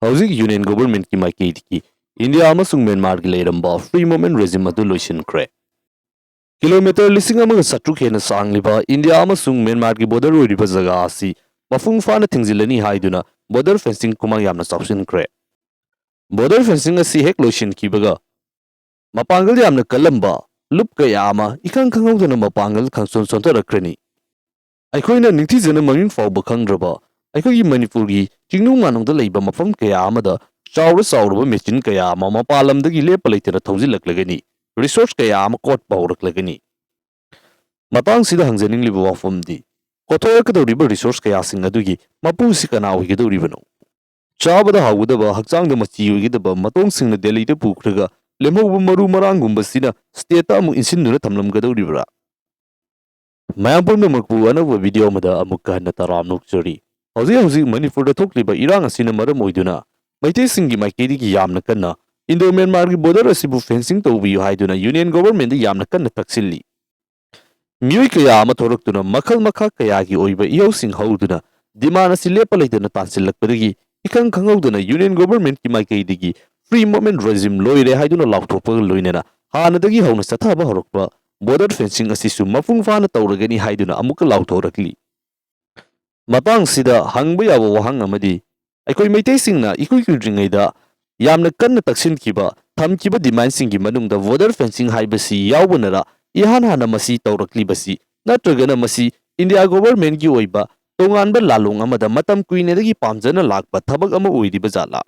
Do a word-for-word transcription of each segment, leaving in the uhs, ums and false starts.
ꯍꯧꯖꯤꯛ ꯌꯨꯅꯤꯌꯟ ꯒꯣꯚꯔꯟꯃꯦꯟꯠꯀꯤ ꯃꯥꯏꯀꯩꯗꯒꯤ ꯏꯟꯗꯤꯌꯥ ꯑꯃꯁꯨꯡ ꯃ꯭ꯌꯥꯟꯃꯥꯔꯒꯤ ꯂꯩꯔꯝꯕ ꯐ꯭ꯔꯤ ꯃꯨꯚꯃꯦꯟꯠ ꯔꯦꯖꯤꯝ ꯑꯗꯨ ꯂꯣꯏꯁꯤꯟꯈ꯭ꯔꯦ꯫ ꯀꯤꯂꯣꯃꯤꯇꯔ ꯂꯤꯁꯤꯡ ꯑꯃꯒ ꯆꯥꯇ꯭ꯔꯨꯛ ꯍꯦꯟꯅ ꯁꯥꯡꯂꯤꯕ ꯏꯟꯗꯤꯌꯥ ꯑꯃꯁꯨꯡ ꯃ꯭ꯌꯥꯟꯃꯥꯔꯒꯤ ꯕꯣꯔꯗꯔ ꯑꯣꯏꯔꯤꯕ ꯖꯒꯥ ꯑꯁꯤ ꯃꯄꯨꯡ ꯐꯥꯅ ꯊꯤꯡꯖꯤꯜꯂꯅꯤ ꯍꯥꯏꯗꯨꯅ ꯕꯣꯔꯗꯔ ꯐꯦꯟꯁꯤꯡ ꯈꯨꯃꯥꯡ ꯌꯥꯝꯅ ꯆꯥꯎꯁꯤꯟꯈ꯭ꯔꯦ꯫ ꯕꯣꯔꯗꯔ ꯐꯦꯟꯁꯤꯡ ꯑꯁꯤ ꯍꯦꯛ ꯂꯣꯏꯁꯤꯟꯈꯤꯕꯒ ꯃꯄꯥꯡꯒꯜ ꯌꯥꯝꯅ ꯀꯜꯂꯝꯕ ꯂꯨꯞ ꯀꯌꯥ ꯑꯃ ꯏꯈꯪ ꯈꯪꯍꯧꯗꯅ ꯃꯄꯥꯡꯒꯜ ꯈꯪꯁꯣꯟ ꯁꯣꯟꯊꯔꯛꯈ꯭ꯔꯅꯤ꯫ ꯑꯩꯈꯣꯏꯅ ꯅꯤꯡꯊꯤꯖꯅ ꯃꯃꯤꯡ ꯐꯥꯎꯕ ꯈꯪꯗ꯭ꯔꯕ ꯑꯩꯈꯣꯏꯒꯤ ꯃꯅꯤꯄꯨꯔꯒꯤ ꯆꯤꯡꯅꯨꯡ ꯃꯥꯅꯨꯡꯗ ꯂꯩꯕ ꯃꯐꯝ ꯀꯌꯥ ꯑꯃꯗ ꯆꯥꯎꯔ ꯆꯥꯎꯔꯕ ꯃꯦꯆꯤꯟ ꯀꯌꯥ ꯑꯃ ꯃꯄꯥꯟ ꯂꯝꯗꯒꯤ ꯂꯦꯞꯄ ꯂꯩꯇꯅ ꯊꯧꯖꯤꯜꯂꯛꯂꯒꯅꯤ, ꯔꯤꯁꯣꯔꯁ ꯀꯌꯥ ꯑꯃ ꯀꯣꯠꯄ ꯍꯧꯔꯛꯂꯒꯅꯤ꯫ ꯃꯇꯥꯡꯁꯤꯗ ꯍꯪꯖꯅꯤꯡꯂꯤꯕ ꯋꯥꯐꯝꯗꯤ, ꯀꯣꯠꯊꯣꯔꯛꯀꯗꯧꯔꯤꯕ ꯔꯤꯁꯣꯔꯁ ꯀꯌꯥꯁꯤꯡ ꯑꯗꯨꯒꯤ ꯃꯄꯨꯁꯤ ꯀꯅꯥ ꯑꯣꯏꯒꯗꯧꯔꯤꯕꯅꯣ? ꯆꯥꯕꯗ ꯍꯥꯎꯒꯗꯕ, ꯍꯛꯆꯥꯡꯗ ꯃꯆꯤ ꯑꯣꯏꯒꯗꯕ ꯃꯇꯣꯡꯁꯤꯡꯅ ꯗꯦꯜꯂꯤꯗ ꯄꯨꯈ꯭ꯔꯒ ꯂꯦꯝꯍꯧꯕ ꯃꯔꯨ ꯃꯔꯥꯡꯒꯨꯝꯕꯁꯤꯅ ꯁ꯭ꯇꯦꯠꯇ ꯑꯃꯨꯛ ꯏꯟꯁꯤꯟꯗꯨꯅ ꯊꯝꯂꯝꯒꯗꯧꯔꯤꯕ꯭ꯔꯥ? ꯃꯌꯥꯝ ꯄꯨꯝꯅꯃꯛꯄꯨ ꯑꯅꯧꯕ ꯚꯤꯗꯤꯑꯣ ꯑꯃꯗ ꯑꯃꯨꯛꯀ ꯍꯟꯅ ꯇꯔꯥꯝꯅ ꯑꯣꯛꯆꯔꯤ꯫ ꯍꯧꯖꯤꯛ ꯍꯧꯖꯤꯛ ꯃꯅꯤꯄꯨꯔꯗ ꯊꯣꯛꯂꯤꯕ ꯏꯔꯥꯡ ꯑꯁꯤꯅ ꯃꯔꯝ ꯑꯣꯏꯗꯨꯅ ꯃꯩꯇꯩꯁꯤꯡꯒꯤ ꯃꯥꯏꯀꯩꯗꯒꯤ ꯌꯥꯝꯅ ꯀꯟꯅ ꯏꯟꯗꯣ ꯃ꯭ꯌꯥꯟꯃꯥꯔꯒꯤ ꯕꯣꯔꯗꯔ ꯑꯁꯤꯕꯨ ꯐꯦꯟꯁꯤꯡ ꯇꯧꯕꯤꯌꯨ ꯍꯥꯏꯗꯨꯅ ꯌꯨꯅꯤꯌꯟ ꯒꯣꯚꯔꯟꯃꯦꯟꯠꯇ ꯌꯥꯝꯅ ꯀꯟꯅ ꯇꯛꯁꯤꯜꯂꯤ꯫ ꯃꯤꯑꯣꯏ ꯀꯌꯥ ꯑꯃ ꯊꯣꯔꯛꯇꯨꯅ ꯃꯈꯜ ꯃꯈꯥ ꯀꯌꯥꯒꯤ ꯑꯣꯏꯕ ꯏꯍꯧꯁꯤꯡ ꯍꯧꯗꯨꯅ ꯗꯤꯃꯥꯟ ꯑꯁꯤ ꯂꯦꯞꯄ ꯂꯩꯇꯅ ꯇꯥꯟꯁꯤꯜꯂꯛꯄꯗꯒꯤ ꯏꯈꯪ ꯈꯪꯍꯧꯗꯅ ꯌꯨꯅꯤꯌꯟ ꯒꯣꯚꯔꯟꯃꯦꯟꯠꯀꯤ ꯃꯥꯏꯀꯩꯗꯒꯤ ꯐ꯭ꯔꯤ ꯃꯨꯚꯃꯦꯟꯠ ꯔꯦꯖꯤꯝ ꯂꯣꯏꯔꯦ ꯍꯥꯏꯗꯨꯅ ꯂꯥꯎꯊꯣꯛꯄꯒ ꯂꯣꯏꯅꯅ ꯍꯥꯟꯅꯗꯒꯤ ꯍꯧꯅ ꯆꯠꯊꯕ ꯍꯧꯔꯛꯄ ꯕꯣꯔꯗꯔ ꯐꯦꯟꯁꯤꯡ ꯑꯁꯤꯁꯨ ꯃꯄꯨꯡ ꯐꯥꯅ ꯇꯧꯔꯒꯅꯤ ꯍꯥꯏꯗꯨꯅ ꯑꯃꯨꯛꯀ ꯂꯥꯎꯊꯣꯔꯛꯂꯤ꯫ ꯃꯇꯥꯡꯁꯤꯗ ꯍꯪꯕ ꯌꯥꯕ ꯋꯥꯍꯪ ꯑꯃꯗꯤ, ꯑꯩꯈꯣꯏ ꯃꯩꯇꯩꯁꯤꯡꯅ ꯏꯀꯨꯏ ꯀꯨꯏꯗ꯭ꯔꯤꯉꯩꯗ ꯌꯥꯝꯅ ꯀꯟꯅ ꯇꯛꯁꯤꯟꯈꯤꯕ, ꯊꯝꯈꯤꯕ ꯗꯤꯃꯥꯟꯁꯤꯡꯒꯤ ꯃꯅꯨꯡꯗ ꯕꯣꯔꯗꯔ ꯐꯦꯟꯁꯤꯡ ꯍꯥꯏꯕꯁꯤ ꯌꯥꯎꯕꯅꯔ ꯏꯍꯥꯟ ꯍꯥꯟꯅ ꯃꯁꯤ ꯇꯧꯔꯛꯂꯤꯕꯁꯤ, ꯅꯠꯇ꯭ꯔꯒꯅ ꯃꯁꯤ ꯏꯟꯗꯤꯌꯥ ꯒꯣꯚꯔꯟꯃꯦꯟꯠꯀꯤ ꯑꯣꯏꯕ ꯇꯣꯉꯥꯟꯕ ꯂꯥꯂꯣꯡ ꯑꯃꯗ ꯃꯇꯝ ꯀꯨꯏꯅꯗꯒꯤ ꯄꯥꯝꯖꯅ ꯂꯥꯛꯄ ꯊꯕꯛ ꯑꯃ ꯑꯣꯏꯔꯤꯕ ꯖꯥꯠꯂꯥ?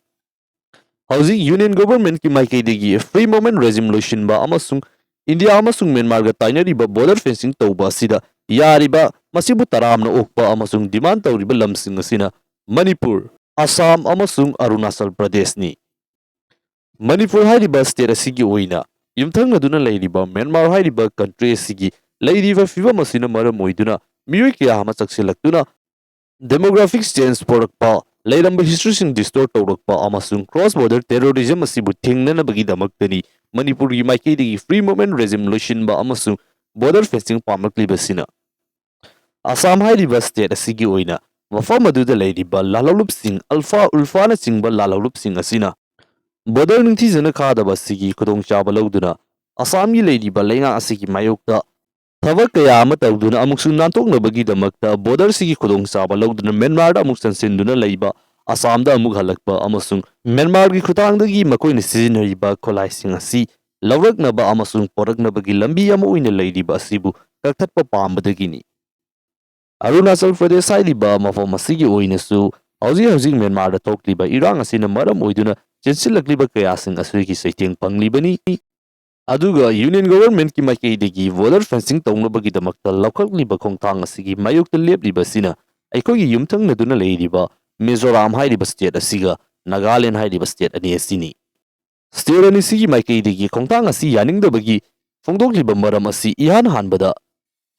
ꯍꯧꯖꯤꯛ ꯌꯨꯅꯤꯌꯟ ꯒꯣꯚꯔꯟꯃꯦꯟꯠꯀꯤ ꯃꯥꯏꯀꯩꯗꯒꯤ ꯐ꯭ꯔꯤ ꯃꯨꯚꯃꯦꯟꯠ ꯔꯦꯖꯤꯝ ꯂꯣꯏꯁꯤꯟꯕ ꯑꯃꯁꯨꯡ ꯏꯟꯗꯤꯌꯥ ꯑꯃꯁꯨꯡ ꯃ꯭ꯌꯥꯟꯃꯥꯔꯒ ꯇꯥꯏꯅꯔꯤꯕ ꯕꯣꯔꯗꯔ ꯐꯦꯟꯁꯤꯡ ꯇꯧꯕ ꯑꯁꯤꯗ ꯌꯥꯔꯤꯕ ꯃꯁꯤꯕꯨ ꯇꯔꯥꯝꯅ ꯑꯣꯛꯄ ꯑꯃꯁꯨꯡ ꯗꯤꯃꯥꯟ ꯇꯧꯔꯤꯕ ꯂꯝꯁꯤꯡ ꯑꯁꯤꯅ ꯃꯅꯤꯄꯨꯔ, ꯑꯁꯥꯝ ꯑꯃꯁꯨꯡ ꯑꯔꯨꯅꯥꯆꯜ ꯄ꯭ꯔꯗꯦꯁꯅꯤ꯫ ꯃꯅꯤꯄꯨꯔ ꯍꯥꯏꯔꯤꯕ ꯁ꯭ꯇꯦꯠ ꯑꯁꯤꯒꯤ ꯑꯣꯏꯅ ꯌꯨꯝꯊꯪꯅꯗꯨꯅ ꯂꯩꯔꯤꯕ ꯃ꯭ꯌꯥꯟꯃꯥꯔ ꯍꯥꯏꯔꯤꯕ ꯀꯟꯇ꯭ꯔꯤ ꯑꯁꯤꯒꯤ ꯂꯩꯔꯤꯕ ꯐꯤꯕꯝ ꯑꯁꯤꯅ ꯃꯔꯝ ꯑꯣꯏꯗꯨꯅ ꯃꯤꯑꯣꯏ ꯀꯌꯥ ꯑꯃ ꯆꯪꯁꯤꯜꯂꯛꯇꯨꯅ ꯗꯦꯃꯣꯒ꯭ꯔꯥꯐꯤꯛ ꯆꯦꯟꯖ ꯄꯨꯔꯛꯄ, ꯂꯩꯔꯝꯕ ꯍꯤꯁꯇ꯭ꯔꯤꯁꯤꯡ ꯗꯤꯁꯇꯣꯔꯠ ꯇꯧꯔꯛꯄ ꯑꯃꯁꯨꯡ ꯀ꯭ꯔꯣꯁ ꯕꯣꯔꯗꯔ ꯇꯦꯔꯣꯔꯤꯖꯝ ꯑꯁꯤꯕꯨ ꯊꯤꯡꯅꯅꯕꯒꯤꯗꯃꯛꯇꯅꯤ ꯃꯅꯤꯄꯨꯔꯒꯤ ꯃꯥꯏꯀꯩꯗꯒꯤ ꯐ꯭ꯔꯤ ꯃꯨꯚꯃꯦꯟꯠ ꯔꯦꯖꯤꯝ ꯂꯣꯏꯁꯤꯟꯕ ꯑꯃꯁꯨꯡ ꯕꯣꯔꯗꯔ ꯐꯦꯟꯁꯤꯡ ꯄꯥꯝꯂꯛꯂꯤꯕꯁꯤꯅ꯫ ꯑꯁꯥꯝ ꯍꯥꯏꯔꯤꯕ ꯁ꯭ꯇꯦꯠ ꯑꯁꯤꯒꯤ ꯑꯣꯏꯅ ꯃꯐꯝ ꯑꯗꯨꯗ ꯂꯩꯔꯤꯕ ꯂꯥꯜꯍꯧꯂꯨꯞꯁꯤꯡ, ꯑꯜꯐꯥ, ꯎꯜꯐꯥꯅꯆꯤꯡꯕ ꯂꯥꯜꯍꯧꯂꯨꯞꯁꯤꯡ ꯑꯁꯤꯅ ꯕꯣꯔꯗꯔ ꯅꯤꯡꯊꯤꯖꯅ ꯈꯥꯗꯕ ꯑꯁꯤꯒꯤ ꯈꯨꯗꯣꯡꯆꯥꯕ ꯂꯧꯗꯨꯅ ꯑꯁꯥꯝꯒꯤ ꯂꯩꯔꯤꯕ ꯂꯩꯉꯥꯛ ꯑꯁꯤꯒꯤ ꯃꯥꯌꯣꯛꯇ ꯊꯕꯛ ꯀꯌꯥ ꯑꯃ ꯇꯧꯗꯨꯅ ꯑꯃꯨꯛꯁꯨ ꯅꯥꯟꯊꯣꯛꯅꯕꯒꯤꯗꯃꯛꯇ ꯕꯣꯔꯗꯔꯁꯤꯒꯤ ꯈꯨꯗꯣꯡꯆꯥꯕ ꯂꯧꯗꯨꯅ ꯃ꯭ꯌꯥꯟꯃꯥꯔꯗ ꯑꯃꯨꯛ ꯆꯪꯁꯤꯟꯗꯨꯅ ꯂꯩꯕ, ꯑꯁꯥꯝꯗ ꯑꯃꯨꯛ ꯍꯜꯂꯛꯄ ꯑꯃꯁꯨꯡ ꯃ꯭ꯌꯥꯟꯃꯥꯔꯒꯤ ꯈꯨꯠꯊꯥꯡꯗꯒꯤ ꯃꯈꯣꯏꯅ ꯁꯤꯖꯤꯟꯅꯔꯤꯕ ꯈꯨꯠꯂꯥꯏꯁꯤꯡ ꯑꯁꯤ ꯂꯧꯔꯛꯅꯕ ꯑꯃꯁꯨꯡ ꯄꯣꯔꯛꯅꯕꯒꯤ ꯂꯝꯕꯤ ꯑꯃ ꯑꯣꯏꯅ ꯂꯩꯔꯤꯕ ꯑꯁꯤꯕꯨ ꯀꯛꯊꯠꯄ ꯄꯥꯝꯕꯗꯒꯤꯅꯤ꯫ ꯑꯔꯨꯅꯥꯆꯜ ꯄ꯭ꯔꯗꯦꯁ ꯍꯥꯏꯔꯤꯕ ꯃꯐꯝ ꯑꯁꯤꯒꯤ ꯑꯣꯏꯅꯁꯨ ꯍꯧꯖꯤꯛ ꯍꯧꯖꯤꯛ ꯃ꯭ꯌꯥꯟꯃꯥꯔꯗ ꯊꯣꯛꯂꯤꯕ ꯏꯔꯥꯡ ꯑꯁꯤꯅ ꯃꯔꯝ ꯑꯣꯏꯗꯨꯅ ꯆꯦꯟꯁꯤꯜꯂꯛꯂꯤꯕ ꯀꯌꯥꯁꯤꯡ ꯑꯁꯤꯒꯤ ꯆꯩꯊꯦꯡ ꯐꯪꯂꯤꯕꯅꯤ꯫ ꯑꯗꯨꯒ ꯌꯨꯅꯤꯌꯟ ꯒꯣꯚꯔꯟꯃꯦꯟꯠꯀꯤ ꯃꯥꯏꯀꯩꯗꯒꯤ ꯕꯣꯔꯗꯔ ꯐꯦꯟꯁꯤꯡ ꯇꯧꯅꯕꯒꯤꯗꯃꯛꯇ ꯂꯧꯈꯠꯂꯤꯕ ꯈꯣꯡꯊꯥꯡ ꯑꯁꯤꯒꯤ ꯃꯥꯌꯣꯛꯇ ꯂꯦꯞꯂꯤꯕ ꯑꯁꯤꯅ ꯑꯩꯈꯣꯏꯒꯤ ꯌꯨꯝꯊꯪꯅꯗꯨꯅ ꯂꯩꯔꯤꯕ ꯃꯤꯖꯣꯔꯥꯝ ꯍꯥꯏꯔꯤꯕ ꯁ꯭ꯇꯦꯠ ꯑꯁꯤꯒ ꯅꯥꯒꯥꯂꯦꯟ ꯍꯥꯏꯔꯤꯕ ꯁ꯭ꯇꯦꯠ ꯑꯅꯤ ꯑꯁꯤꯅꯤ꯫ ꯁ꯭ꯇꯦꯠ ꯑꯅꯤꯁꯤꯒꯤ ꯃꯥꯏꯀꯩꯗꯒꯤ ꯈꯣꯡꯊꯥꯡ ꯑꯁꯤ ꯌꯥꯅꯤꯡꯗꯕꯒꯤ ꯐꯣꯡꯗꯣꯛꯂꯤꯕ ꯃꯔꯝ ꯑꯁꯤ ꯏꯍꯥꯟ ꯍꯥꯟꯕꯗ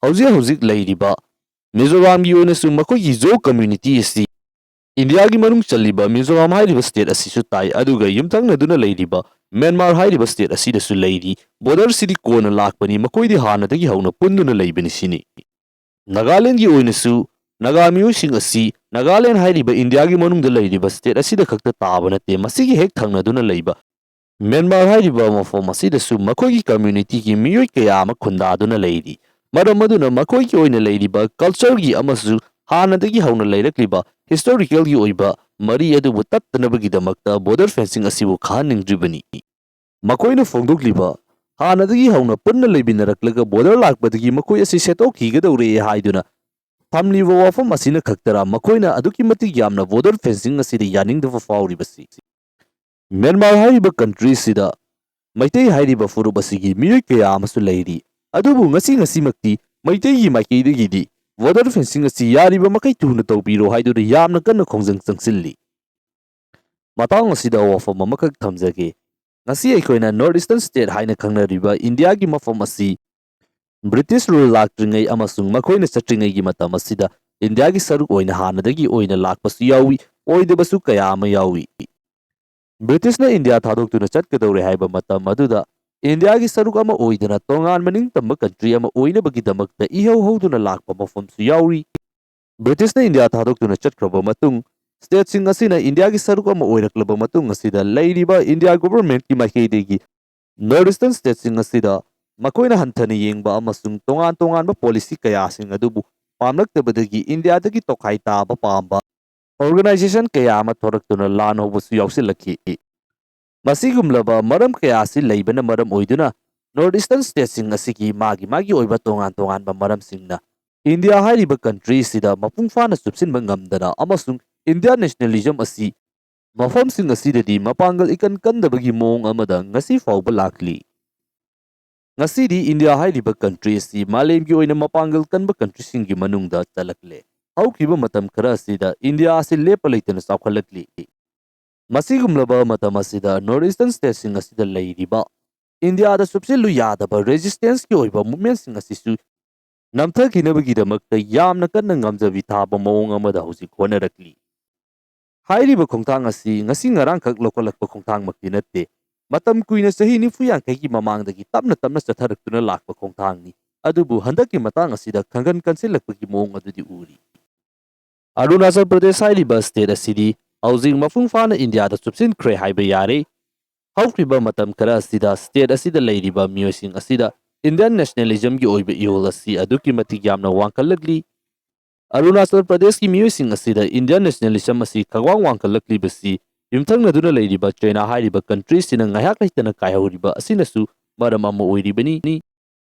ꯍꯧꯖꯤꯛ ꯍꯧꯖꯤꯛ ꯂꯩꯔꯤꯕ ꯃꯤꯖꯣꯔꯥꯝꯒꯤ ꯑꯣꯏꯅꯁꯨ ꯃꯈꯣꯏꯒꯤ ꯖꯣ ꯀꯝꯃ꯭ꯌꯨꯅꯤꯇꯤ ꯑꯁꯤ ꯏꯟꯗꯤꯌꯥꯒꯤ ꯃꯅꯨꯡ ꯆꯜꯂꯤꯕ ꯃꯤꯖꯣꯔꯥꯝ ꯍꯥꯏꯔꯤꯕ ꯁ꯭ꯇꯦꯠ ꯑꯁꯤꯁꯨ ꯇꯥꯏ, ꯑꯗꯨꯒ ꯌꯨꯝꯊꯪꯅꯗꯨꯅ ꯂꯩꯔꯤꯕ ꯃ꯭ꯌꯥꯟꯃꯥꯔ ꯍꯥꯏꯔꯤꯕ ꯁ꯭ꯇꯦꯠ ꯑꯁꯤꯗꯁꯨ ꯂꯩꯔꯤ꯫ ꯕꯣꯔꯗꯔꯁꯤꯗꯤ ꯀꯣꯟꯅ ꯂꯥꯛꯄꯅꯤ, ꯃꯈꯣꯏꯗꯤ ꯍꯥꯟꯅꯗꯒꯤ ꯍꯧꯅ ꯄꯨꯟꯗꯨꯅ ꯂꯩꯕꯅꯤ ꯁꯤꯅꯤ꯫ ꯅꯥꯒꯥꯂꯦꯟꯒꯤ ꯑꯣꯏꯅꯁꯨ ꯅꯥꯒꯥ ꯃꯤꯑꯣꯏꯁꯤꯡ ꯑꯁꯤ ꯅꯥꯒꯥꯂꯦꯟ ꯍꯥꯏꯔꯤꯕ ꯏꯟꯗꯤꯌꯥꯒꯤ ꯃꯅꯨꯡꯗ ꯂꯩꯔꯤꯕ ꯁ꯭ꯇꯦꯠ ꯑꯁꯤꯗ ꯈꯛꯇ ꯇꯥꯕ ꯅꯠꯇꯦ, ꯃꯁꯤꯒꯤ ꯍꯦꯛ ꯊꯪꯅꯗꯨꯅ ꯂꯩꯕ ꯃ꯭ꯌꯥꯟꯃꯥꯔ ꯍꯥꯏꯔꯤꯕ ꯃꯐꯝ ꯑꯁꯤꯗꯁꯨ ꯃꯈꯣꯏꯒꯤ ꯀꯝꯃ꯭ꯌꯨꯅꯤꯇꯤꯒꯤ ꯃꯤꯑꯣꯏ ꯀꯌꯥ ꯑꯃ ꯈꯨꯟꯗꯥꯗꯨꯅ ꯂꯩꯔꯤ꯫ ꯃꯔꯝ ꯑꯗꯨꯅ ꯃꯈꯣꯏꯒꯤ ꯑꯣꯏꯅ ꯂꯩꯔꯤꯕ ꯀꯜꯆꯔꯒꯤ ꯑꯃꯁꯨꯡ ꯍꯥꯟꯅꯗꯒꯤ ꯍꯧꯅ ꯂꯩꯔꯛꯂꯤꯕ ꯍꯤꯁꯇꯣꯔꯤꯀꯦꯜꯒꯤ ꯑꯣꯏꯕ ꯃꯔꯤ ꯑꯗꯨꯕꯨ ꯇꯠꯇꯅꯕꯒꯤꯗꯃꯛꯇ ꯕꯣꯔꯗꯔ ꯐꯦꯟꯁꯤꯡ ꯑꯁꯤꯕꯨ ꯈꯥꯍꯟꯅꯤꯡꯗ꯭ꯔꯤꯕꯅꯤ꯫ ꯃꯈꯣꯏꯅ ꯐꯣꯡꯗꯣꯛꯂꯤꯕ, ꯍꯥꯟꯅꯗꯒꯤ ꯍꯧꯅ ꯄꯨꯟꯅ ꯂꯩꯃꯤꯟꯅꯔꯛꯂꯒ ꯕꯣꯔꯗꯔ ꯂꯥꯛꯄꯗꯒꯤ ꯃꯈꯣꯏ ꯑꯁꯤ ꯁꯦꯠꯇꯣꯛꯈꯤꯒꯗꯧꯔꯦ ꯍꯥꯏꯗꯨꯅ ꯊꯝꯂꯤꯕ ꯋꯥꯐꯝ ꯑꯁꯤꯅ ꯈꯛꯇꯔꯥ ꯃꯈꯣꯏꯅ ꯑꯗꯨꯛꯀꯤ ꯃꯇꯤꯛ ꯌꯥꯝꯅ ꯕꯣꯔꯗꯔ ꯐꯦꯟꯁꯤꯡ ꯑꯁꯤꯗ ꯌꯥꯅꯤꯡꯗꯕ ꯐꯥꯎꯔꯤꯕꯁꯤ? ꯃ꯭ꯌꯥꯟꯃꯥꯔ ꯍꯥꯏꯔꯤꯕ ꯀꯟꯇ꯭ꯔꯤꯁꯤꯗ ꯃꯩꯇꯩ ꯍꯥꯏꯔꯤꯕ ꯐꯨꯔꯨꯞ ꯑꯁꯤꯒꯤ ꯃꯤꯑꯣꯏ ꯀꯌꯥ ꯑꯃꯁꯨ ꯂꯩꯔꯤ, ꯑꯗꯨꯕꯨ ꯉꯁꯤ ꯉꯁꯤꯃꯛꯇꯤ ꯃꯩꯇꯩꯒꯤ ꯃꯥꯏꯀꯩꯗꯒꯤꯗꯤ ꯕꯣꯔꯗꯔ ꯐꯦꯟꯁꯤꯡ ꯑꯁꯤ ꯌꯥꯔꯤꯕ ꯃꯈꯩ ꯊꯨꯅ ꯇꯧꯕꯤꯔꯣ ꯍꯥꯏꯗꯨꯅ ꯌꯥꯝꯅ ꯀꯟꯅ ꯈꯣꯡꯖꯪ ꯆꯪꯁꯤꯜꯂꯤ꯫ ꯃꯇꯥꯡ ꯑꯁꯤꯗ ꯋꯥꯐꯝ ꯑꯃꯈꯛ ꯊꯝꯖꯒꯦ꯫ ꯉꯁꯤ ꯑꯩꯈꯣꯏꯅ ꯅꯣꯔꯠ ꯏꯁꯇꯔꯟ ꯁ꯭ꯇꯦꯠ ꯍꯥꯏꯅ ꯈꯪꯅꯔꯤꯕ ꯏꯟꯗꯤꯌꯥꯒꯤ ꯃꯐꯝ ꯑꯁꯤ ꯕ꯭ꯔꯤꯇꯤꯁ ꯔꯨꯜ ꯂꯥꯛꯇ꯭ꯔꯤꯉꯩ ꯑꯃꯁꯨꯡ ꯃꯈꯣꯏꯅ ꯆꯠꯇ꯭ꯔꯤꯉꯩꯒꯤ ꯃꯇꯝ ꯑꯁꯤꯗ ꯏꯟꯗꯤꯌꯥꯒꯤ ꯁꯔꯨꯛ ꯑꯣꯏꯅ ꯍꯥꯟꯅꯗꯒꯤ ꯑꯣꯏꯅ ꯂꯥꯛꯄꯁꯨ ꯌꯥꯎꯏ, ꯑꯣꯏꯗꯕꯁꯨ ꯀꯌꯥ ꯑꯃ ꯌꯥꯎꯏ꯫ ꯕ꯭ꯔꯤꯇꯤꯁꯅ ꯏꯟꯗꯤꯌꯥ ꯊꯥꯗꯣꯛꯇꯨꯅ ꯆꯠꯀꯗꯧꯔꯦ ꯍꯥꯏꯕ ꯃꯇꯝ ꯑꯗꯨꯗ ꯏꯟꯗꯤꯌꯥꯒꯤ ꯁꯔꯨꯛ ꯑꯃ ꯑꯣꯏꯗꯅ ꯇꯣꯉꯥꯟꯕ ꯅꯤꯡꯇꯝꯕ ꯀꯟꯇ꯭ꯔꯤ ꯑꯃ ꯑꯣꯏꯅꯕꯒꯤꯗꯃꯛꯇ ꯏꯍꯧ ꯍꯧꯗꯨꯅ ꯂꯥꯛꯄ ꯃꯐꯝꯁꯨ ꯌꯥꯎꯔꯤ꯫ ꯕ꯭ꯔꯤꯇꯤꯁꯅ ꯏꯟꯗꯤꯌꯥ ꯊꯥꯗꯣꯛꯇꯨꯅ ꯆꯠꯈ꯭ꯔꯕ ꯃꯇꯨꯡ, ꯁ꯭ꯇꯦꯠꯁꯤꯡ ꯑꯁꯤꯅ ꯏꯟꯗꯤꯌꯥꯒꯤ ꯁꯔꯨꯛ ꯑꯃ ꯑꯣꯏꯔꯛꯂꯕ ꯃꯇꯨꯡ ꯑꯁꯤꯗ ꯂꯩꯔꯤꯕ ꯏꯟꯗꯤꯌꯥ ꯒꯣꯚꯔꯟꯃꯦꯟꯠꯀꯤ ꯃꯥꯏꯀꯩꯗꯒꯤ ꯅꯣꯔꯠ ꯏꯁꯇꯔꯟ ꯁ꯭ꯇꯦꯠꯁꯤꯡ ꯑꯁꯤꯗ ꯃꯈꯣꯏꯅ ꯍꯟꯊꯅ ꯌꯦꯡꯕ ꯑꯃꯁꯨꯡ ꯇꯣꯉꯥꯟ ꯇꯣꯉꯥꯟꯕ ꯄꯣꯂꯤꯁꯤ ꯀꯌꯥꯁꯤꯡ ꯑꯗꯨꯕꯨ ꯄꯥꯝꯂꯛꯇꯕꯗꯒꯤ ꯏꯟꯗꯤꯌꯥꯗꯒꯤ ꯇꯣꯈꯥꯏ ꯇꯥꯕ ꯄꯥꯝꯕ ꯑꯣꯔꯒꯅꯥꯏꯖꯦꯁꯟ ꯀꯌꯥ ꯑꯃ ꯊꯣꯔꯛꯇꯨꯅ ꯂꯥꯟ ꯍꯧꯕꯁꯨ ꯌꯥꯎꯁꯤꯜꯂꯛꯈꯤ꯫ ꯃꯁꯤꯒꯨꯝꯂꯕ ꯃꯔꯝ ꯀꯌꯥ ꯑꯁꯤ ꯂꯩꯕꯅ ꯃꯔꯝ ꯑꯣꯏꯗꯨꯅ ꯅꯣꯔꯠ ꯏꯁꯇꯔꯟ ꯁ꯭ꯇꯦꯠꯁꯤꯡ ꯑꯁꯤꯒꯤ ꯃꯥꯒꯤ ꯃꯥꯒꯤ ꯑꯣꯏꯕ ꯇꯣꯉꯥꯟ ꯇꯣꯉꯥꯟꯕ ꯃꯔꯝꯁꯤꯡꯅ ꯏꯟꯗꯤꯌꯥ ꯍꯥꯏꯔꯤꯕ ꯀꯟꯇ꯭ꯔꯤ ꯑꯁꯤꯗ ꯃꯄꯨꯡ ꯐꯥꯅ ꯆꯨꯞꯁꯤꯟꯕ ꯉꯝꯗꯅ ꯑꯃꯁꯨꯡ ꯏꯟꯗꯤꯌꯥ ꯅꯦꯁꯅꯦꯂꯤꯖꯝ ꯑꯁꯤ ꯃꯐꯝꯁꯤꯡ ꯑꯁꯤꯗꯗꯤ ꯃꯄꯥꯡꯒꯜ ꯏꯀꯟ ꯀꯟꯗꯕꯒꯤ ꯃꯑꯣꯡ ꯑꯃꯗ ꯉꯁꯤ ꯐꯥꯎꯕ ꯂꯥꯛꯂꯤ꯫ ꯉꯁꯤꯗꯤ ꯏꯟꯗꯤꯌꯥ ꯍꯥꯏꯔꯤꯕ ꯀꯟꯇ꯭ꯔꯤ ꯑꯁꯤ ꯃꯥꯂꯦꯝꯒꯤ ꯑꯣꯏꯅ ꯃꯄꯥꯡꯒꯜ ꯀꯟꯕ ꯀꯟꯇ꯭ꯔꯤꯁꯤꯡꯒꯤ ꯃꯅꯨꯡꯗ ꯆꯜꯂꯛꯂꯦ꯫ ꯍꯧꯈꯤꯕ ꯃꯇꯝ ꯈꯔ ꯑꯁꯤꯗ ꯏꯟꯗꯤꯌꯥ ꯑꯁꯤ ꯂꯦꯞꯄ ꯂꯩꯇꯅ ꯆꯥꯎꯈꯠꯂꯛꯂꯤ꯫ ꯃꯁꯤꯒꯨꯝꯂꯕ ꯃꯇꯝ ꯑꯁꯤꯗ ꯅꯣꯔꯠ ꯏꯁꯇꯔꯟ ꯁ꯭ꯇꯦꯠꯁꯤꯡ ꯑꯁꯤꯗ ꯂꯩꯔꯤꯕ ꯏꯟꯗꯤꯌꯥꯗ ꯆꯨꯞꯁꯤꯜꯂꯨ ꯌꯥꯗꯕ ꯔꯦꯖꯤꯁꯇꯦꯟꯁꯀꯤ ꯑꯣꯏꯕ ꯃꯨꯞꯃꯦꯟꯁꯤꯡ ꯑꯁꯤꯁꯨ ꯅꯝꯊꯈꯤꯅꯕꯒꯤꯗꯃꯛꯇ ꯌꯥꯝꯅ ꯀꯟꯅ ꯉꯝꯖꯕꯤ ꯊꯥꯕ ꯃꯑꯣꯡ ꯑꯃꯗ ꯍꯧꯖꯤꯛ ꯍꯣꯠꯅꯔꯛꯂꯤ꯫ ꯍꯥꯏꯔꯤꯕ ꯈꯣꯡꯊꯥꯡ ꯑꯁꯤ ꯉꯁꯤ ꯉꯔꯥꯡꯈꯛ ꯂꯧꯈꯠꯂꯛꯄ ꯈꯣꯡꯊꯥꯡꯃꯛꯇꯤ ꯅꯠꯇꯦ꯫ ꯃꯇꯝ ꯀꯨꯏꯅ, ꯆꯍꯤ ꯅꯤꯐꯨ ꯌꯥꯡꯈꯩꯒꯤ ꯃꯃꯥꯡꯗꯒꯤ ꯇꯞꯅ ꯇꯞꯅ ꯆꯠꯊꯔꯛꯇꯨꯅ ꯂꯥꯛꯄ ꯈꯣꯡꯊꯥꯡꯅꯤ꯫ ꯑꯗꯨꯕꯨ ꯍꯟꯗꯛꯀꯤ ꯃꯇꯥꯡ ꯑꯁꯤꯗ ꯈꯪꯒꯟ ꯀꯟꯁꯤꯜꯂꯛꯄꯒꯤ ꯃꯑꯣꯡ ꯑꯗꯨꯗꯤ ꯎꯔꯤ꯫ ꯑꯔꯨꯅꯥꯆꯜ ꯄ꯭ꯔꯗꯦꯁ ꯍꯥꯏꯔꯤꯕ ꯁ꯭ꯇꯦꯠ ꯑꯁꯤꯗꯤ ꯍꯧꯖꯤꯛ ꯃꯄꯨꯡ ꯐꯥꯅ ꯏꯟꯗꯤꯌꯥꯗ ꯆꯨꯞꯁꯤꯟꯈ꯭ꯔꯦ ꯍꯥꯏꯕ ꯌꯥꯔꯦ꯫ ꯍꯧꯈꯤꯕ ꯃꯇꯝ ꯈꯔ ꯑꯁꯤꯗ ꯁ꯭ꯇꯦꯠ ꯑꯁꯤꯗ ꯂꯩꯔꯤꯕ ꯃꯤꯑꯣꯏꯁꯤꯡ ꯑꯁꯤꯗ ꯏꯟꯗꯤꯌꯟ ꯅꯦꯁꯅꯦꯂꯤꯖꯝꯒꯤ ꯑꯣꯏꯕ ꯏꯍꯨꯜ ꯑꯁꯤ ꯑꯗꯨꯛꯀꯤ ꯃꯇꯤꯛ ꯌꯥꯝꯅ ꯋꯥꯡꯈꯠꯂꯛꯂꯤ꯫ ꯑꯔꯨꯅꯥꯆꯜ ꯄ꯭ꯔꯗꯦꯁꯀꯤ ꯃꯤꯑꯣꯏꯁꯤꯡ ꯑꯁꯤꯗ ꯏꯟꯗꯤꯌꯟ ꯅꯦꯁꯅꯦꯂꯤꯖꯝ ꯑꯁꯤ ꯈꯪꯋꯥꯡ ꯋꯥꯡꯈꯠꯂꯛꯂꯤꯕꯁꯤ ꯌꯨꯝꯊꯪꯅꯗꯨꯅ ꯂꯩꯔꯤꯕ ꯆꯩꯅꯥ ꯍꯥꯏꯔꯤꯕ ꯀꯟꯇ꯭ꯔꯤ ꯑꯁꯤꯅ ꯉꯥꯏꯍꯥꯛ ꯂꯩꯇꯅ ꯀꯥꯏꯍꯧꯔꯤꯕ ꯑꯁꯤꯅꯁꯨ ꯃꯔꯝ ꯑꯃ ꯑꯣꯏꯔꯤꯕꯅꯤ꯫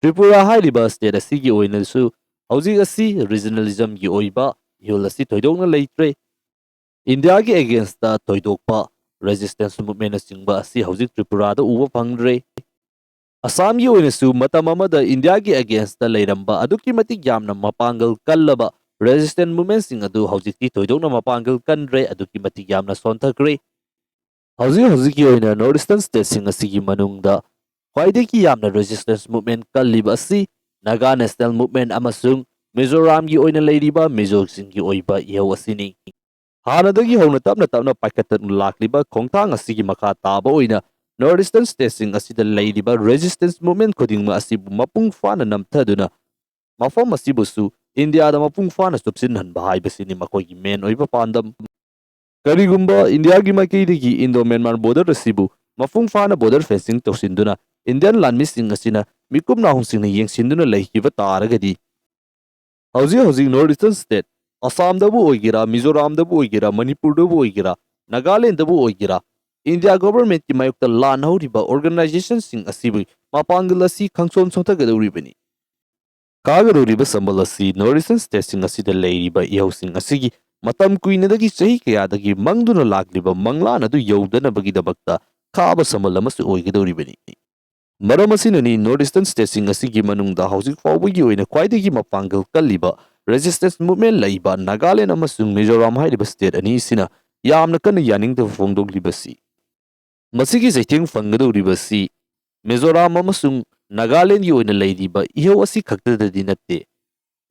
ꯇ꯭ꯔꯤꯄꯨꯔꯥ ꯍꯥꯏꯔꯤꯕ ꯁ꯭ꯇꯦꯠ ꯑꯁꯤꯒꯤ ꯑꯣꯏꯅꯁꯨ ꯍꯧꯖꯤꯛ ꯑꯁꯤ ꯔꯤꯖꯅꯦꯂꯤꯖꯝꯒꯤ ꯑꯣꯏꯕ ꯏꯍꯨꯜ ꯑꯁꯤ ꯊꯣꯏꯗꯣꯛꯅ ꯂꯩꯇ꯭ꯔꯦ꯫ ꯏꯟꯗꯤꯌꯥꯒꯤ ꯑꯦꯒꯦꯟꯁꯇ ꯊꯣꯏꯗꯣꯛꯄ ꯔꯦꯖꯤꯁꯇꯦꯟꯁ ꯃꯨꯞꯃꯦꯟꯅꯆꯤꯡꯕ ꯑꯁꯤ ꯍꯧꯖꯤꯛ ꯇ꯭ꯔꯤꯄꯨꯔꯥꯗ ꯎꯕ ꯐꯪꯗ꯭ꯔꯦ꯫ ꯑꯁꯥꯝꯒꯤ ꯑꯣꯏꯅꯁꯨ ꯃꯇꯝ ꯑꯃꯗ ꯏꯟꯗꯤꯌꯥꯒꯤ ꯑꯦꯒꯦꯟꯁꯇ ꯂꯩꯔꯝꯕ ꯑꯗꯨꯛꯀꯤ ꯃꯇꯤꯛ ꯌꯥꯝꯅ ꯃꯄꯥꯡꯒꯜ ꯀꯜꯂꯕ ꯔꯦꯖꯤꯁꯇꯦꯟꯁ ꯃꯨꯞꯃꯦꯟꯁꯤꯡ ꯑꯗꯨ ꯍꯧꯖꯤꯛꯇꯤ ꯊꯣꯏꯗꯣꯛꯅ ꯃꯄꯥꯡꯒꯜ ꯀꯟꯗ꯭ꯔꯦ, ꯑꯗꯨꯛꯀꯤ ꯃꯇꯤꯛ ꯌꯥꯝꯅ ꯁꯣꯟꯊꯈ꯭ꯔꯦ꯫ ꯍꯧꯖꯤꯛ ꯍꯧꯖꯤꯛꯀꯤ ꯑꯣꯏꯅ ꯅꯣꯔꯠ ꯏꯁꯇꯔꯟ ꯁ꯭ꯇꯦꯠꯁꯤꯡ ꯑꯁꯤꯒꯤ ꯃꯅꯨꯡꯗ ꯈ꯭ꯋꯥꯏꯗꯒꯤ ꯌꯥꯝꯅ ꯔꯦꯖꯤꯁꯇꯦꯟꯁ ꯃꯨꯞꯃꯦꯟ ꯀꯜꯂꯤꯕ ꯑꯁꯤ ꯅꯥꯒꯥ ꯅꯦꯁꯅꯦꯜ ꯃꯨꯞꯃꯦꯟ ꯑꯃꯁꯨꯡ ꯃꯤꯖꯣꯔꯥꯝꯒꯤ ꯑꯣꯏꯅ ꯂꯩꯔꯤꯕ ꯃꯤꯖꯣꯁꯤꯡꯒꯤ ꯑꯣꯏꯕ ꯏꯍꯧ ꯑꯁꯤꯅꯤ꯫ ꯍꯥꯟꯅꯗꯒꯤ ꯍꯧꯅ ꯇꯞꯅ ꯇꯞꯅ ꯄꯥꯏꯈꯠꯇꯨꯅ ꯂꯥꯛꯂꯤꯕ ꯈꯣꯡꯊꯥꯡ ꯑꯁꯤꯒꯤ ꯃꯈꯥ ꯇꯥꯕ ꯑꯣꯏꯅ ꯅꯣꯔꯠ ꯏꯁꯇꯔꯟ ꯁ꯭ꯇꯦꯠꯁꯤꯡ ꯑꯁꯤꯗ ꯂꯩꯔꯤꯕ ꯔꯦꯖꯤꯁꯇꯦꯟꯁ ꯃꯨꯞꯃꯦꯟ ꯈꯨꯗꯤꯡꯃꯛ ꯑꯁꯤꯕꯨ ꯃꯄꯨꯡ ꯐꯥꯅ ꯅꯝꯊꯗꯨꯅ ꯃꯐꯝ ꯑꯁꯤꯕꯨꯁꯨ ꯏꯟꯗꯤꯌꯥꯗ ꯃꯄꯨꯡ ꯐꯥꯅ ꯆꯨꯞꯁꯤꯟꯍꯟꯕ ꯍꯥꯏꯕꯁꯤꯅꯤ ꯃꯈꯣꯏꯒꯤ main ꯑꯣꯏꯕ ꯄꯥꯟꯗꯝ꯫ ꯀꯔꯤꯒꯨꯝꯕ ꯏꯟꯗꯤꯌꯥꯒꯤ ꯃꯥꯏꯀꯩꯗꯒꯤ Indo Myanmar border ꯑꯁꯤꯕꯨ ꯃꯄꯨꯡ ꯐꯥꯅ border fencing ꯇꯧꯁꯤꯟꯗꯨꯅ Indian ꯂꯥꯟꯃꯤꯁꯤꯡ ꯑꯁꯤꯅ ꯃꯤꯀꯨꯞ ꯅꯥꯍꯨꯝꯁꯤꯡꯅ ꯌꯦꯡꯁꯤꯟꯗꯨꯅ ꯂꯩꯈꯤꯕ ꯇꯥꯔꯒꯗꯤ, ꯍꯧꯖꯤꯛ ꯍꯧꯖꯤꯛ North Eastern state, ꯑꯁꯥꯝꯗꯕꯨ ꯑꯣꯏꯒꯦꯔꯥ, ꯃꯤꯖꯣꯔꯥꯝꯗꯕꯨ ꯑꯣꯏꯒꯦꯔꯥ, ꯃꯅꯤꯄꯨꯔꯗꯕꯨ ꯑꯣꯏꯒꯦꯔꯥ, ꯅꯥꯒꯥꯂꯦꯟꯗꯕꯨ ꯑꯣꯏꯒꯦꯔꯥ, ꯏꯟꯗꯤꯌꯥ governmentꯀꯤ ꯃꯥꯌꯣꯛꯇ ꯂꯥꯟ ꯍꯧꯔꯤꯕ organizationꯁꯤꯡ ꯑꯁꯤꯕꯨ ꯃꯄꯥꯡꯒꯜ ꯑꯁꯤ ꯈꯪꯁꯣꯟ ꯁꯣꯟꯊꯒꯗꯧꯔꯤꯕꯅꯤ꯫ ꯀꯥꯒꯗꯧꯔꯤꯕ ꯁꯝꯕꯜ ꯑꯁꯤ North Eastern stateꯁꯤꯡ ꯑꯁꯤꯗ ꯂꯩꯔꯤꯕ ꯏꯍꯧꯁꯤꯡ ꯑꯁꯤꯒꯤ ꯃꯇꯝ ꯀꯨꯏꯅꯗꯒꯤ, ꯆꯍꯤ ꯀꯌꯥꯗꯒꯤ ꯃꯪꯗꯨꯅ ꯂꯥꯛꯂꯤꯕ ꯃꯪꯂꯥꯟ ꯑꯗꯨ ꯌꯧꯗꯅꯕꯒꯤꯗꯃꯛꯇ ꯈꯥꯕ ꯁꯝꯕꯜ ꯑꯃꯁꯨ ꯑꯣꯏꯒꯗꯧꯔꯤꯕꯅꯤ꯫ ꯃꯔꯝ ꯑꯁꯤꯅꯅꯤ North Eastern stateꯁꯤꯡ ꯑꯁꯤꯒꯤ ꯃꯅꯨꯡꯗ ꯍꯧꯖꯤꯛ ꯐꯥꯎꯕꯒꯤ ꯑꯣꯏꯅ ꯈ꯭ꯋꯥꯏꯗꯒꯤ ꯃꯄꯥꯡꯒꯜ ꯀꯜꯂꯤꯕ resistance movement ꯂꯩꯕ ꯅꯥꯒꯥꯂꯦꯟ ꯑꯃꯁꯨꯡ ꯃꯤꯖꯣꯔꯥꯝ ꯍꯥꯏꯔꯤꯕ state ꯑꯅꯤ ꯑꯁꯤꯅ ꯌꯥꯝꯅ ꯀꯟꯅ ꯌꯥꯅꯤꯡꯗꯕ ꯐꯣꯡꯗꯣꯛꯂꯤꯕꯁꯤ꯫ ꯃꯁꯤꯒꯤ ꯆꯩꯊꯦꯡ ꯐꯪꯒꯗꯧꯔꯤꯕꯁꯤ ꯃꯤꯖꯣꯔꯥꯝ ꯑꯃꯁꯨꯡ ꯅꯥꯒꯥꯂꯦꯟꯒꯤ ꯑꯣꯏꯅ ꯂꯩꯔꯤꯕ ꯏꯍꯧ ꯑꯁꯤ ꯈꯛꯇꯗꯗꯤ ꯅꯠꯇꯦ꯫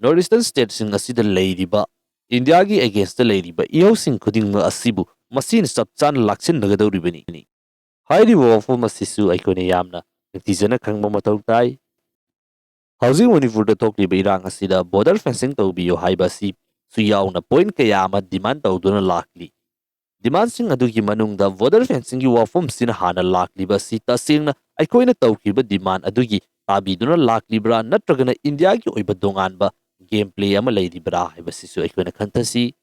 North Eastern stateꯁꯤꯡ ꯑꯁꯤꯗ ꯂꯩꯔꯤꯕ ꯏꯟꯗꯤꯌꯥꯒꯤ againstꯇ ꯂꯩꯔꯤꯕ ꯏꯍꯧꯁꯤꯡ ꯈꯨꯗꯤꯡꯃꯛ ꯑꯁꯤꯕꯨ ꯃꯁꯤꯅ ꯆꯞ ꯆꯥꯅ ꯂꯥꯛꯁꯤꯟꯅꯒꯗꯧꯔꯤꯕꯅꯤ꯫ ꯍꯥꯏꯔꯤꯕ ꯋꯥꯐꯝ ꯑꯁꯤꯁꯨ ꯑꯩꯈꯣꯏꯅ ꯌꯥꯝꯅ ꯅꯤꯡꯊꯤꯖꯅ ꯈꯪꯕ ꯃꯊꯧ ꯇꯥꯏ꯫ ꯍꯧꯖꯤꯛ ꯃꯅꯤꯄꯨꯔꯗ ꯊꯣꯛꯂꯤꯕ ꯏꯔꯥꯡ ꯑꯁꯤꯗ border fencing ꯇꯧꯕꯤꯌꯨ ꯍꯥꯏꯕ ꯑꯁꯤꯁꯨ ꯌꯥꯎꯅ point ꯀꯌꯥ ꯑꯃ demand ꯇꯧꯗꯨꯅ ꯂꯥꯛꯂꯤ꯫ Demandꯁꯤꯡ ꯑꯗꯨꯒꯤ ꯃꯅꯨꯡꯗ border fencingꯒꯤ ꯋꯥꯐꯝꯁꯤꯅ ꯍꯥꯟꯅ ꯂꯥꯛꯂꯤꯕ ꯑꯁꯤ ꯇꯁꯦꯡꯅ ꯑꯩꯈꯣꯏꯅ ꯇꯧꯈꯤꯕ demand ꯑꯗꯨꯒꯤ ꯇꯥꯕꯤꯗꯨꯅ ꯂꯥꯛꯂꯤꯕ꯭ꯔꯥ, ꯅꯠꯇ꯭ꯔꯒꯅ ꯏꯟꯗꯤꯌꯥꯒꯤ ꯑꯣꯏꯕ ꯇꯣꯉꯥꯟꯕ game play ꯑꯃ ꯂꯩꯔꯤꯕ꯭ꯔꯥ ꯍꯥꯏꯕꯁꯤꯁꯨ ꯑꯩꯈꯣꯏꯅ ꯈꯟꯊꯁꯤ꯫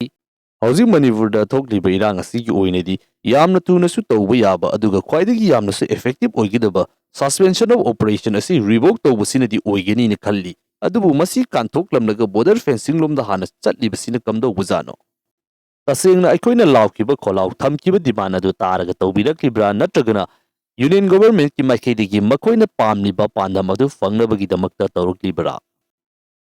ꯍꯧꯖꯤꯛ ꯃꯅꯤꯄꯨꯔꯗ ꯊꯣꯛꯂꯤꯕ ꯏꯔꯥꯡ ꯑꯁꯤꯒꯤ ꯑꯣꯏꯅꯗꯤ ꯌꯥꯝꯅ ꯊꯨꯅꯁꯨ ꯇꯧꯕ ꯌꯥꯕ, ꯑꯗꯨꯒ ꯈ꯭ꯋꯥꯏꯗꯒꯤ ꯌꯥꯝꯅꯁꯨ effective ꯑꯣꯏꯒꯗꯕ suspension of operation ꯑꯁꯤ revoke ꯇꯧꯕꯁꯤꯅꯗꯤ ꯑꯣꯏꯒꯅꯤꯅ ꯈꯜꯂꯤ꯫ ꯑꯗꯨꯕꯨ ꯃꯁꯤ ꯀꯥꯟꯊꯣꯛꯂꯝꯂꯒ border fencing ꯂꯣꯝꯗ ꯍꯥꯟꯅ ꯆꯠꯂꯤꯕꯁꯤꯅ ꯀꯝꯗꯧꯕꯖꯥꯠꯅꯣ? ꯇꯁꯦꯡꯅ ꯑꯩꯈꯣꯏꯅ ꯂꯥꯎꯈꯤꯕ ꯈꯣꯜꯂꯥꯎ ꯊꯝꯈꯤꯕ demand ꯑꯗꯨ ꯇꯥꯔꯒ ꯇꯧꯕꯤꯔꯛꯂꯤꯕ꯭ꯔꯥ, ꯅꯠꯇ꯭ꯔꯒꯅ Union Governmentꯀꯤ ꯃꯥꯏꯀꯩꯗꯒꯤ ꯃꯈꯣꯏꯅ ꯄꯥꯝꯂꯤꯕ ꯄꯥꯟꯗꯝ ꯑꯗꯨ ꯐꯪꯅꯕꯒꯤꯗꯃꯛꯇ ꯇꯧꯔꯛꯂꯤꯕ꯭ꯔꯥ?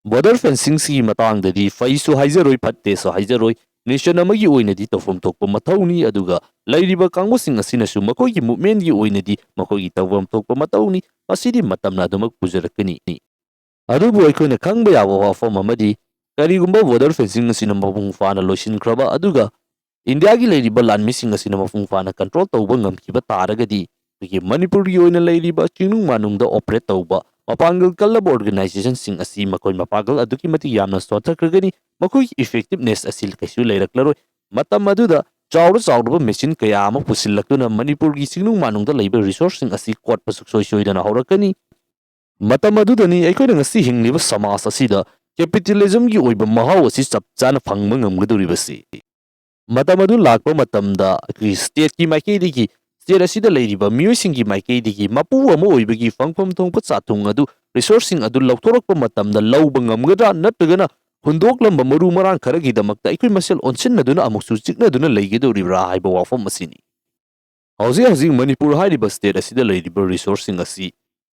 Border fencingꯁꯤꯒꯤ ꯃꯇꯥꯡꯗꯗꯤ ꯐꯩꯁꯨ ꯍꯥꯏꯖꯔꯣꯏ, ꯐꯠꯇꯦꯁꯨ ꯍꯥꯏꯖꯔꯣꯏ꯫ Nation ꯑꯃꯒꯤ ꯑꯣꯏꯅꯗꯤ ꯇꯧꯐꯝ ꯊꯣꯛꯄ ꯃꯊꯧꯅꯤ, ꯑꯗꯨꯒ ꯂꯩꯔꯤꯕ ꯀꯥꯡꯕꯨꯁꯤꯡ ꯑꯁꯤꯅꯁꯨ ꯃꯈꯣꯏꯒꯤ movementꯀꯤ ꯑꯣꯏꯅꯗꯤ ꯃꯈꯣꯏꯒꯤ ꯇꯧꯐꯝ ꯊꯣꯛꯄ ꯃꯇꯧꯅꯤ꯫ ꯃꯁꯤꯗꯤ ꯃꯇꯝꯅ ꯑꯗꯨꯃꯛ ꯄꯨꯖꯔꯛꯀꯅꯤ꯫ ꯑꯗꯨꯕꯨ ꯑꯩꯈꯣꯏꯅ ꯈꯪꯕ ꯌꯥꯕ ꯋꯥꯐꯝ ꯑꯃꯗꯤ, ꯀꯔꯤꯒꯨꯝꯕ border fencing ꯑꯁꯤꯅ ꯃꯄꯨꯡ ꯐꯥꯅ ꯂꯣꯏꯁꯤꯟꯈ꯭ꯔꯕ ꯑꯗꯨꯒ ꯏꯟꯗꯤꯌꯥꯒꯤ ꯂꯩꯔꯤꯕ ꯂꯥꯟꯃꯤꯁꯤꯡ ꯑꯁꯤꯅ ꯃꯄꯨꯡ ꯐꯥꯅ control ꯇꯧꯕ ꯉꯝꯈꯤꯕ ꯇꯥꯔꯒꯗꯤ, ꯑꯩꯈꯣꯏꯒꯤ ꯃꯅꯤꯄꯨꯔꯒꯤ ꯑꯣꯏꯅ ꯂꯩꯔꯤꯕ ꯆꯤꯡꯅꯨꯡ ꯃꯥꯅꯨꯡꯗ operate ꯇꯧꯕ ꯃꯄꯥꯡꯒꯜ ꯀꯜꯂꯕ organizationꯁꯤꯡ ꯑꯁꯤ ꯃꯈꯣꯏ ꯃꯄꯥꯡꯒꯜ ꯑꯗꯨꯛꯀꯤ ꯃꯇꯤꯛ ꯌꯥꯝꯅ ꯁꯣꯟꯊꯈ꯭ꯔꯒꯅꯤ, ꯃꯈꯣꯏꯒꯤ effectiveness ꯑꯁꯤ ꯀꯩꯁꯨ ꯂꯩꯔꯛꯂꯔꯣꯏ꯫ ꯃꯇꯝ ꯑꯗꯨꯗ ꯆꯥꯎꯔ ꯆꯥꯎꯔꯕ machine ꯀꯌꯥ ꯑꯃ ꯄꯨꯁꯤꯜꯂꯛꯇꯨꯅ ꯃꯅꯤꯄꯨꯔꯒꯤ ꯆꯤꯡꯅꯨꯡ ꯃꯥꯅꯨꯡꯗ ꯂꯩꯕ resourceꯁꯤꯡ ꯑꯁꯤ ꯀꯣꯠꯄ ꯁꯨꯡꯁꯣꯏ ꯁꯣꯏꯗꯅ ꯍꯧꯔꯛꯀꯅꯤ꯫ ꯃꯇꯝ ꯑꯗꯨꯗꯅꯤ ꯑꯩꯈꯣꯏꯅ ꯉꯁꯤ ꯍꯤꯡꯂꯤꯕ ꯁꯃꯥꯖ ꯑꯁꯤꯗ capitalismꯒꯤ ꯑꯣꯏꯕ ꯃꯍꯥꯎ ꯑꯁꯤ ꯆꯞ ꯆꯥꯅ ꯐꯪꯕ ꯉꯝꯒꯗꯧꯔꯤꯕꯁꯤ꯫ ꯃꯇꯝ ꯑꯗꯨ ꯂꯥꯛꯄ ꯃꯇꯝꯗ ꯑꯩꯈꯣꯏꯒꯤ stateꯀꯤ ꯃꯥꯏꯀꯩꯗꯒꯤ, state ꯑꯁꯤꯗ ꯂꯩꯔꯤꯕ ꯃꯤꯑꯣꯏꯁꯤꯡꯒꯤ ꯃꯥꯏꯀꯩꯗꯒꯤ ꯃꯄꯨ ꯑꯃ ꯑꯣꯏꯕꯒꯤ ꯐꯪꯐꯝ ꯊꯣꯛꯄ ꯆꯥꯊꯨꯡ ꯑꯗꯨ, resourceꯁꯤꯡ ꯑꯗꯨ ꯂꯧꯊꯣꯔꯛꯄ ꯃꯇꯝꯗ ꯂꯧꯕ ꯉꯝꯒꯗ꯭ꯔꯥ, ꯅꯠꯇ꯭ꯔꯒꯅ ꯍꯨꯟꯗꯣꯛꯂꯝꯕ ꯃꯔꯨ ꯃꯔꯥꯡ ꯈꯔꯒꯤꯗꯃꯛꯇ ꯑꯩꯈꯣꯏ ꯃꯁꯦꯜ ꯑꯣꯟꯁꯤꯟꯅꯗꯨꯅ ꯑꯃꯨꯛꯁꯨ ꯆꯤꯛꯅꯗꯨꯅ ꯂꯩꯒꯗꯧꯔꯤꯕ꯭ꯔꯥ ꯍꯥꯏꯕ ꯋꯥꯐꯝ ꯑꯁꯤꯅꯤ꯫ ꯍꯧꯖꯤꯛ ꯍꯧꯖꯤꯛ ꯃꯅꯤꯄꯨꯔ ꯍꯥꯏꯔꯤꯕ state ꯑꯁꯤꯗ ꯂꯩꯔꯤꯕ resourceꯁꯤꯡ ꯑꯁꯤ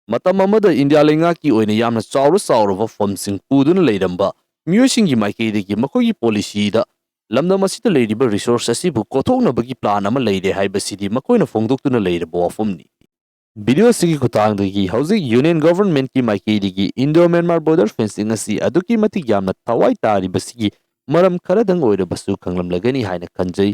ꯃꯇꯝ ꯑꯃꯗ ꯏꯟꯗꯤꯌꯥ ꯂꯩꯉꯥꯛꯀꯤ ꯑꯣꯏꯅ ꯌꯥꯝꯅ ꯆꯥꯎꯔ ꯆꯥꯎꯔꯕ firmꯁꯤꯡ ꯄꯨꯗꯨꯅ ꯂꯩꯔꯝꯕ ꯃꯤꯑꯣꯏꯁꯤꯡꯒꯤ ꯃꯥꯏꯀꯩꯗꯒꯤ ꯃꯈꯣꯏꯒꯤ policyꯗ ꯂꯝꯗꯝ ꯑꯁꯤꯗ ꯂꯩꯔꯤꯕ resource ꯑꯁꯤꯕꯨ ꯀꯣꯠꯊꯣꯛꯅꯕꯒꯤ plan ꯑꯃ ꯂꯩꯔꯦ ꯍꯥꯏꯕꯁꯤꯗꯤ ꯃꯈꯣꯏꯅ ꯐꯣꯡꯗꯣꯛꯇꯨꯅ ꯂꯩꯔꯕ ꯋꯥꯐꯝꯅꯤ꯫ Video ꯑꯁꯤꯒꯤ ꯈꯨꯠꯊꯥꯡꯗꯒꯤ ꯍꯧꯖꯤꯛ Union Governmentꯀꯤ ꯃꯥꯏꯀꯩꯗꯒꯤ Indo-Myanmar border fencing ꯑꯁꯤ ꯑꯗꯨꯛꯀꯤ ꯃꯇꯤꯛ ꯌꯥꯝꯅ ꯊꯋꯥꯏ ꯇꯥꯔꯤꯕꯁꯤꯒꯤ ꯃꯔꯝ ꯈꯔꯗꯪ ꯑꯣꯏꯔꯕꯁꯨ ꯈꯪꯂꯝꯂꯒꯅꯤ ꯍꯥꯏꯅ ꯈꯟꯖꯩ꯫